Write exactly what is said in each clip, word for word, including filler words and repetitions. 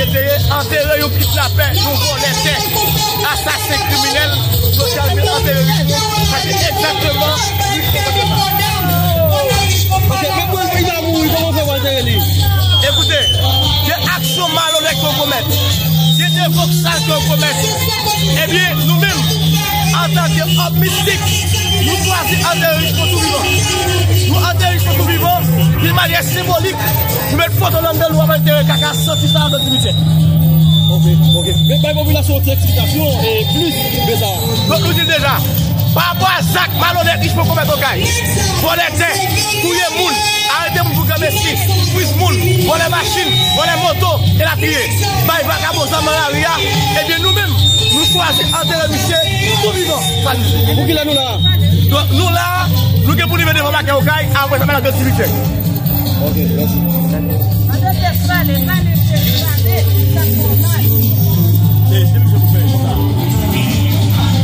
Te antere yon kidnapè, yon vòlè tè, asasen kriminèl, Sosyal vin antere Richemond, sa se egzakteman Richemond. Ok, men pou l, li pa mouri, kòman fè pou antere li? Ekoute, gen aksyon malonèt ke w komèt, gen de vòk sal ke w komèt, ebyen, nou menm, antanke òm mistik, nou chwazi antere Richemond tou vivan. Nou antere Richemond tou vivan, yon manyè senbolik, nou met foto l anndan, nou ap antere kaka santi sa anndan simityè. Ok, ok. Men bay popilasyon yon ti eksplikasyon e plis de sa. Donk nou di l deja, pa rapò a zak malonèt Richemond komèt Okay, vòlè tè, touye moun, arete moun pou granmesi, friz moun, vòlè machin, vòlè moto, elatriye, bay vakabon zam nan lari a, ebyen nou menm, nou chwazi antere misye tou vivan. Sa nou di. Pou kilè nou la a? Donk nou la a, nou gen pou rive devan pakè Okay, apre sa n al anndan simityè. Ok, mèsi. Pale, pale, pale, pale, sa fè mal.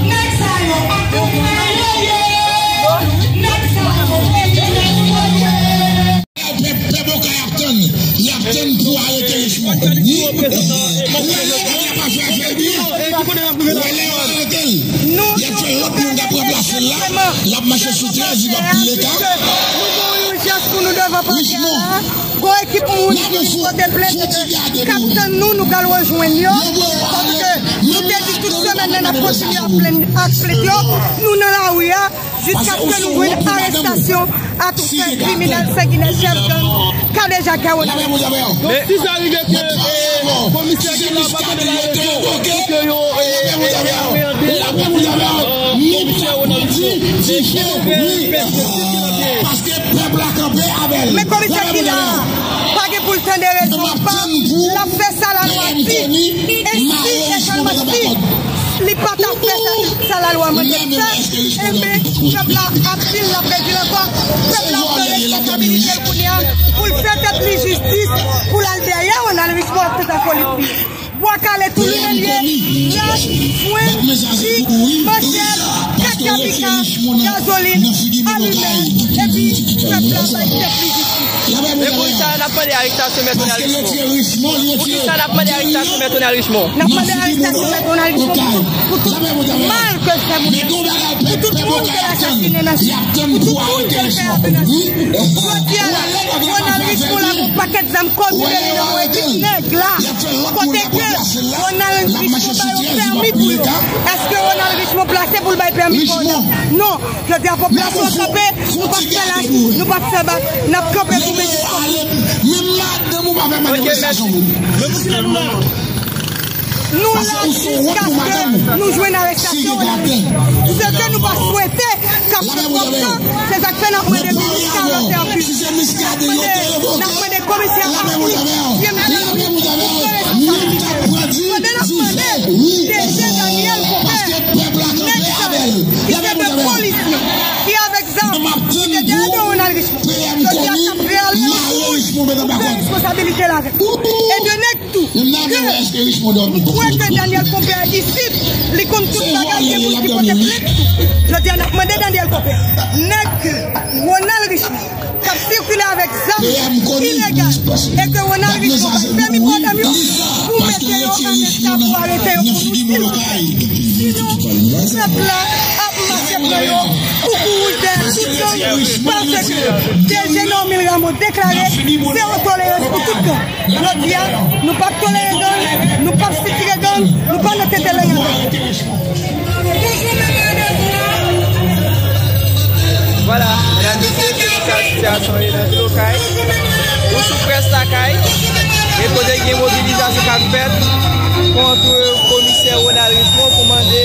Nèg sa yo ap tou fè yo ye. Nèg sa yo ap tou fè yo ye. Pèp, pèp Okay ap tann, y ap tann pou arete Richemond. Wi. Lè yo pa fè afè l byen, wè lè yo arete l, y ap fè lòt moun k ap ranplase l la, l ap mache sou trèz, li p ap pile ka. Nou gen yon ijans pou nou devan pakè a. Gwo ekip moun ki vin pote plent k ap tann nou, nou pral rejwenn yo. Paske nou te di tout semèn nan n ap kontinye ap plenn ak plent yo. Nou nan lari a jiskaske nou jwenn arestasyon atoufè kriminèl sanginè chèf gang Kadejak Ronald. Donk, si sa rive ke, eh, komisè ki la pa tande la rezon, pou ke yo, eh, eh, eh, apréyande, eh, komisè Ronald Richemond, men ki nouvèl pèspektiv ki la gen? Paske pèp la kanpe avè l. Men komisè ki la a pa gen pou l tande rezon pa, l ap fè sa lalwa di, e si e sèlman si li pa t ap fè sa, sa lalwa mande l fè, enben, pèp la ap di l, l ap redi l ankò, pèp la ap pran responsabilite l kounye a pou l fè tèt li jistis, pou l al dèyè Ronald Richemond ak tout akolit li. Bwa Kale tou li menm ye, gaz, fwen, ji, manchèt, kèk kapitan, gazolin, alimèt, epi pèp la bay tèt li jistis. Men poukisa n ap mande arestasyon Mèt Ronald Richemond? Poukisa n ap mande arestasyon Mèt Ronald Richemond? N ap mande arestasyon Mèt Ronald Richemond pou tout mal ke l fè moun nan, pou tout moun ke l asasinen nan Sid, pou tout moun ke l fè atè nan Sid. Jodi a la, Ronald Richemond la gon pakèt zam kòmite li nan men ekip nèg la. Kote ke Ronald Richemond ba yo pèmi pou yo? Èske Ronald Richemond plase pou l bay pèmi pou Ronald? Non. Jodi a popilasyon an kanpe, nou p ap fè lach, nou p ap fè bak, n ap kanpe pou men. Men madanm ou pa fè manifestasyon pou. Nou la jiskaske nou jwenn arestasyon Ronald Richemond. Se ke nou pa swete k ap fè twòp tan, se sa k fè n ap mande minis Carlothe Hercule, n ap mande, n ap mande komisè Arthur James Delry pou pran responsablite. Pandan n ap mande D G Daniel Conpaire, nèg sa ki se de polisye, ki avèk zam, ki te dèyè do Ronald Richemond, jodi a k ap reyale yo pou pran responsabilite l avèk. E de nèg tou ke nou kwè ke Daniel Conpaire isit, li konn tout bagay, gen moun ki pote plent tou. Jodi a n ap mande Daniel Conpaire, nèg Ronald Richemond k ap sikile avèk zam ilegal e ke Ronald Richemond bay pèmi pou zam yo, pou mete yo an leta pou arete yo pou nou. Sinon, pèp la ap mache pran yo pou kou wouj dèyè tout gang, paske D G Normil Rameau deklare zewo tolerans pou tout gang. Jodi a, nou p ap tolere gang, nou p ap sitire gang, nou pa nan tete lang avè gang. Vwala, medam, mesye, se konsa sitiyasyon ye nan vil Okay. Ou sou Près Lakay, e kote gen mobilizasyon k ap fèt kont komisè Ronald Richemond pou mande,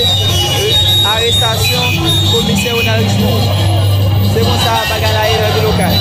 eh, arestasyon komisè Ronald Richemond. Se konsa bagay la ye nan vil Okay.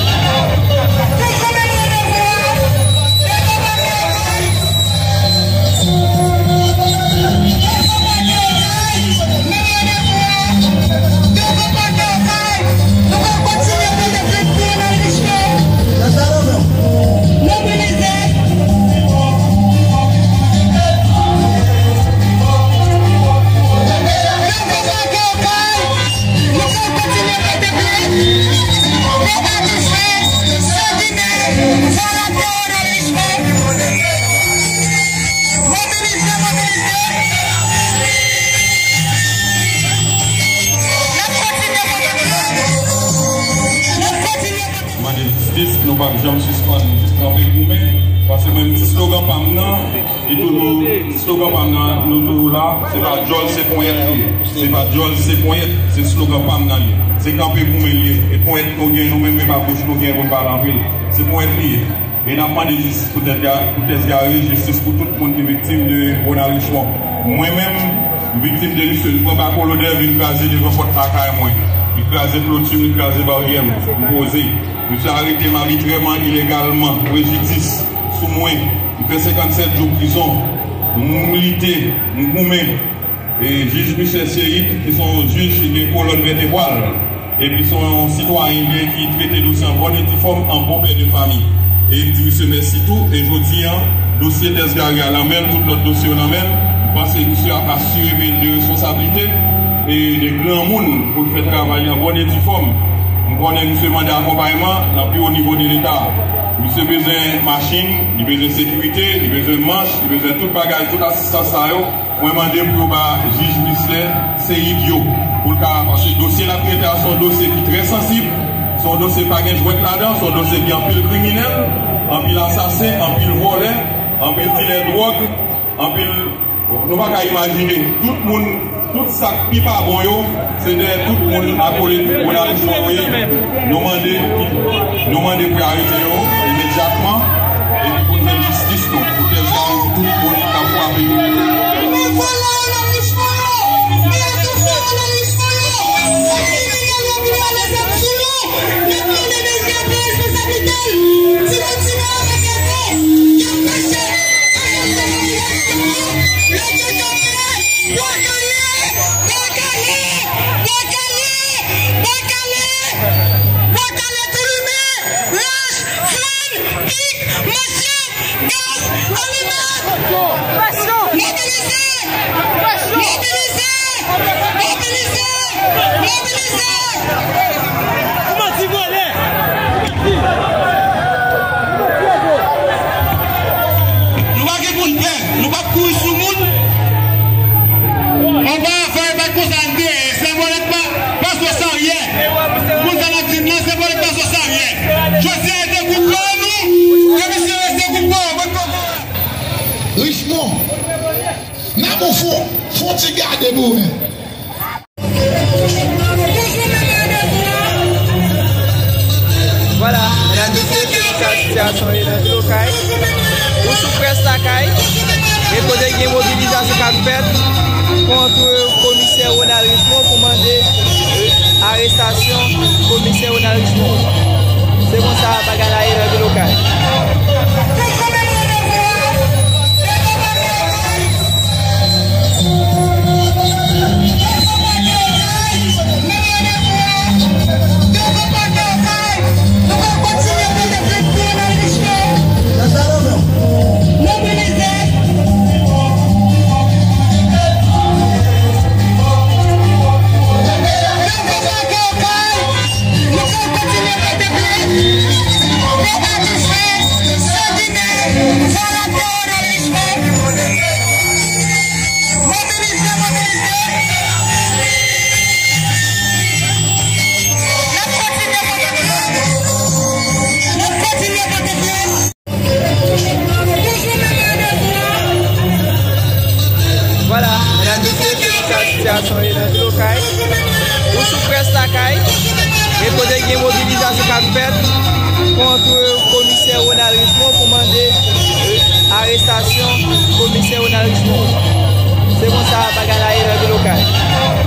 Janm sispann kanpe goumen, paske mwen menm ti slogan pa m nan, li toujou, ti slogan pa m nan, nou toujou la, se pa djòl, se ponyèt li ye. Se pa djòl, se ponyèt, se slogan pa m nan li ye. Se kanpe goumen li ye. E ponyèt nou gen nou menm, e pa bouch nou gen pou n pale anpil. Se ponyèt li ye. E n ap mande jistis pou Tès Ga-, pou Tès Gary, jistis pou tout moun ki viktim de Ronald Richemond. Mwen menm, m viktim de misye. Li pran bako lodè, vin kraze devan pòt lakay mwen. Li kraze kloti m, li kraze baryè m. M poze. Misye arete m abitrèman, ilegalman, prejidis sou mwen. M fè senkannsèt jou prizon. M lite, m goumen. E jij Michel Ceïde, ki se yon jij ki gen kolòn vètebral, epi se yon sitwayen li ye ki trete dosye an bòn e di fòm, an bon pè de fanmi. E m di misye mèsi tou. E jodi a, dosye Tès Gary a nan men l, tout lòt dosye yo nan men l. M panse misye ap asire men l de responsablite e de granmoun pou l fè travay li an bòn e di fòm. M konnen misye mande akonpayman nan pi wo nivo de Leta. Misye bezwen machin, li bezwen sekirite, li bezwen manch, li bezwen tout bagay, tout asistans sa yo. Mwen mande pou yo ba jij Michel Ceïde yo, pou l ka, paske dosye l ap trete a se yon dosye ki trè sansib, se yon dosye pa gen jwèt ladan, se yon dosye ki anpil kriminèl, anpil asasen, anpil vòlè, anpil dilè dwòg, anpil, nou pa ka imajine, tout moun, tout sa k pi pa bon yo, se dèyè tout moun akolit Ronald Richemond yo ye. Nou mande, nou mande pou yo arete yo imedyatman, epi pou n jwenn jistis nou, pou Tès Gary, pou tout moun k ap frape yo. Bwa kale! Bwa kale! Bwa kale! Bwa kale! Bwa kale tou limen! Rach, flann, pik, manchèt, gaz, alimen! Mobilize! Mobilize! Mobilize! Mobilize! Ou manti vòlè! Nou pa gen pou n pè, nou p ap kouri sou moun. Anba afè e pa konsa n te ye. Se vòlè k pa, pa sou sa w ye. Moun sa n ap di n nan, se vòlè k pa sou sa w ye. Jodi a, e te gwoup pa nou, e misye rete gwoup pa w. Richemond, n ap on fon, fon ti gade nou. Vwala, medam, mesye, se konsa sitiyasyon ye nan vil Okay. Ou sou Près Lakay, e kote gen mobilizasyon k ap fèt kont komisè Ronald Richemond pou mande, e, arestasyon komisè Ronald Richemond. Se konsa bagay la ye nan vil Okay. Mobilize, mobilize. N ap kontinye pote plent. N ap kontinye pote plent. Toujou menm randevou a. Vwala, medam, mesye, se konsa sitiyasyon ye nan vil Okay. Ou sou Près Lakay, e kote gen mobilizasyon k ap fèt kont komisè Ronald Richemond pou mande, e, arestasyon komisè Ronald Richemond. Se konsa bagay la ye nan vil Okay.